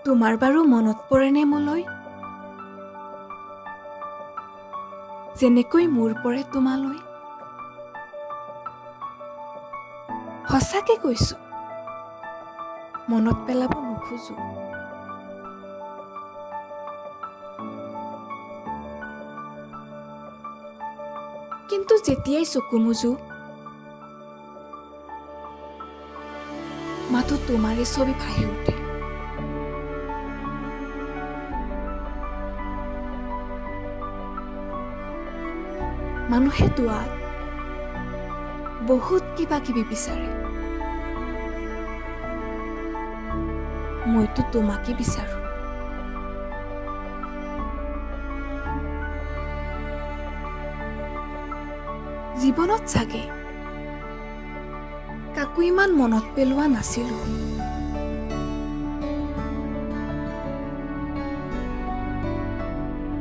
তোমাৰ বাৰু মনত পৰেনে মোলৈ, যেনেকৈ মোৰ পৰে তোমালৈ? সঁচাকে কৈছো, মনত পেলাব নোখোজো। কিন্তু যেতিয়াই চকু মুজো, মাথো তোমাৰে ছবি ভাহি উঠে। মানুহে দুৱাত বহুত কিবা কিবি বিচাৰে, মইতো তোমাকে বিচাৰো। জীৱনত চাগে কাকো ইমান মনত পেলোৱা নাছিলো।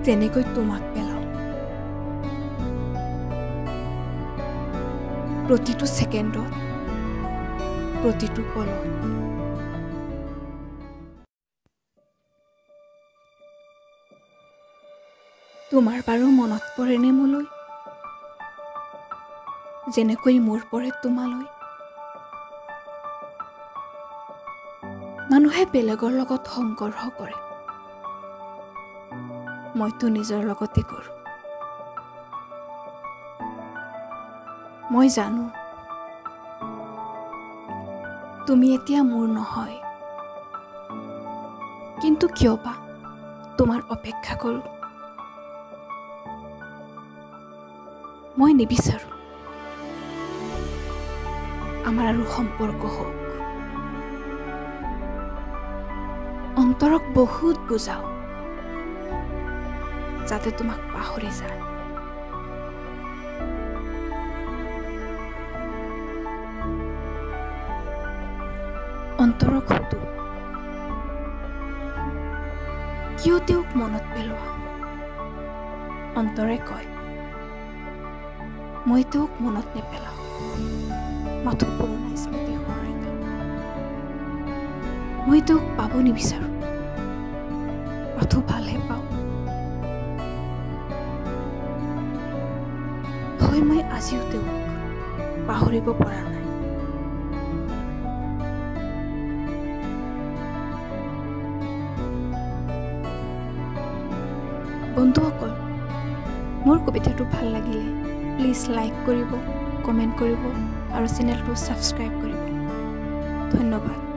যেনেকৈ তোমাক পেলাওঁ। প্ৰতিটো ছেকেণ্ডত, প্ৰতিটো পলত। তোমাৰ বাৰু মনত পৰেনে মোলৈ, যেনেকৈ মোৰ পৰে তোমালৈ? মানুহে বেলেগৰ লগত সংঘৰ্ষ কৰে, মইতো নিজৰ লগতে কৰোঁ। মই জানো তুমি এতিয়া মোৰ নহয়, কিন্তু কিয় বা তোমাৰ অপেক্ষা কৰোঁ। মই নিবিচাৰোঁ আমাৰ আৰু সম্পৰ্ক হওক। অন্তৰক বহুত বুজাওঁ যাতে তোমাক পাহৰি যায়। অন্তৰক সুধো, কিয় তেওঁক মনত পেলোৱা? অন্তৰে কয়, মই তেওঁক মনত নেপেলাওঁ, মাথো পুৰণা স্মৃতি সোঁৱৰাই থাকোঁ। মই তেওঁক পাব নিবিচাৰোঁ, মাথো ভালহে পাওঁ। হয়, মই আজিও তেওঁক পাহৰিব পৰা নাই। বন্ধুসকল, মোৰ কবিতাটো ভাল লাগিলে প্লিজ লাইক কৰিব, কমেণ্ট কৰিব আৰু চেনেলটো ছাবস্ক্ৰাইব কৰিব। ধন্যবাদ।